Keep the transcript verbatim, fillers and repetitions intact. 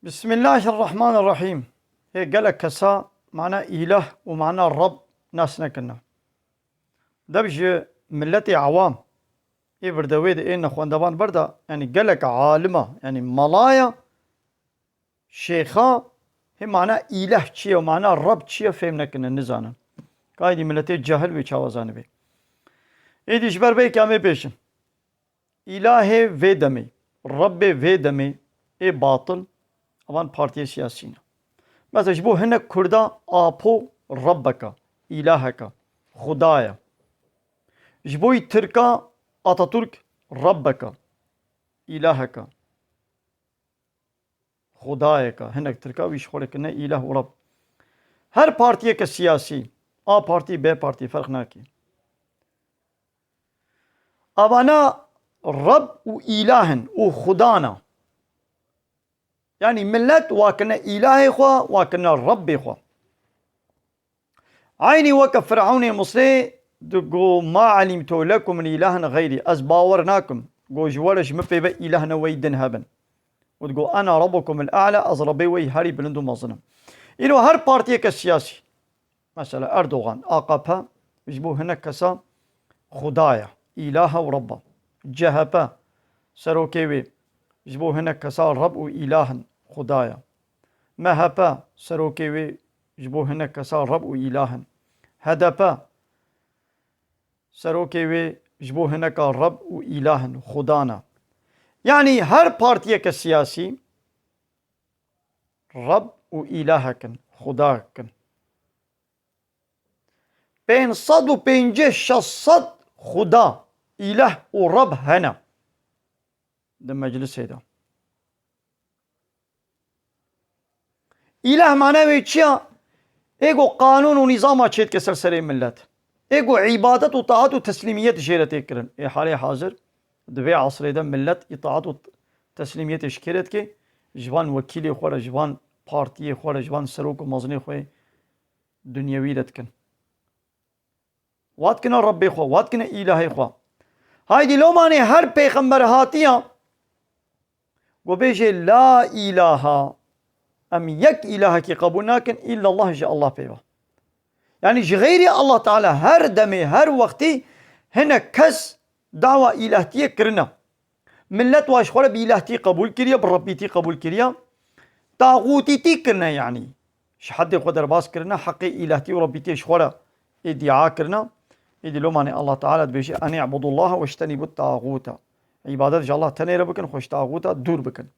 Bismillahirrahmanirrahîm. Hê gelek kesa mana îlah û mana Rab nas nekirine. Deb ji miletê ewam ê virdewê de ê nexwendevan berda, yanî gelek alima, yanî malaya, şêxa, hê mana îlah çi ye û mana Rab çi ye fêm nekirine, nizanin. Kaydî miletê cahil wê çawa zanibê. Êdî ji ber vê yekê em ê bêjin. Îlahê vê demê, Rebbê vê demê ê batil, evan partiyê siyasî ne. Mesela ji bo hinek Kurda Apo Rebbeka, îlaheka, Xuda ye. Ji bo yî Tirka Ataturk Rebbeka, îlaheka, Xudayeka. Hinek Tirka wî ji xwe re kirine îlah û Reb. Her partiyeke siyasî, A partî, B partî, ferq nake. Avana Reb û îlah in û Xudan e. Yanî milet wa kirine îlahê xwe, wa kirine Rebbê xwe. Eynî weke Firewnê Misrê digo, "Ma elimtu lekum min îlahin xeyrî." Ez bawer nakim ku ji we re ji min pê ve îlah ne wey din hebin. Û digo, "Ena rabbukum el a'la", ez Rebbê wey herî bilind û mezin im. Îro her partiyeke siyasî, mesela Erdogan, A K P, ji bo hinek kesa Xuda ye, îlah e û Reb e. C H P, serokê wê, ji bo hinek kesa Reb û îlah in, Xuda ye. M H P, serokê wê, ji bo hinek kesa Reb û îlah in. H D P, serokê wê, ji bo hineka Reb û îlah in, Xuda ne. Yanî her partiyeke siyasî Reb û îlahek in, Xudayek in. Pênc sed û pêncî, şeş sed Xuda, îlah û Reb hene di meclisê de. Îlah mane wê çi ya? Ê ku qanûn û nîzama çêdike ser serê millet. Ê ku îbadet û taat û teslîmiyet jê re tê kirin. Ê halê hazir di vê esrê de millet îtaat û teslîmiyetê ji kê re dike? Ji van wekîlê xwe re, ji van partiyê xwe re, ji van serok û mezinê xwe yê dinyewî re dikin. Wat kine Rebbê xwe, wat kine îlahê xwe. Haydî lomanê her pêxember hatiya, go bêjê, "La îlaha", em yek îlahekî qebûl nakin, îllallah, ji Allah pê ve. Yanî ji xeyrî Allah Teala her demê, her wextî hinek kes dawa îlahtiyê kirine. Millet wa ji xwe re bi îlahtî qebûl kiriye, bi rebbîtî qebûl kiriye. Taxûtîtî kirine yanî. Ji heddê xwe derbas kirine, heqê îlahtî û rebbîtiyê ji xwe re îdia kirine. Êdî lomanê Allah Teala dibêje, "Enî'budullaha weştenîbut taxûta." Îbadet ji Allah tenê re bikin, xwe ji taxûta dûr bikin.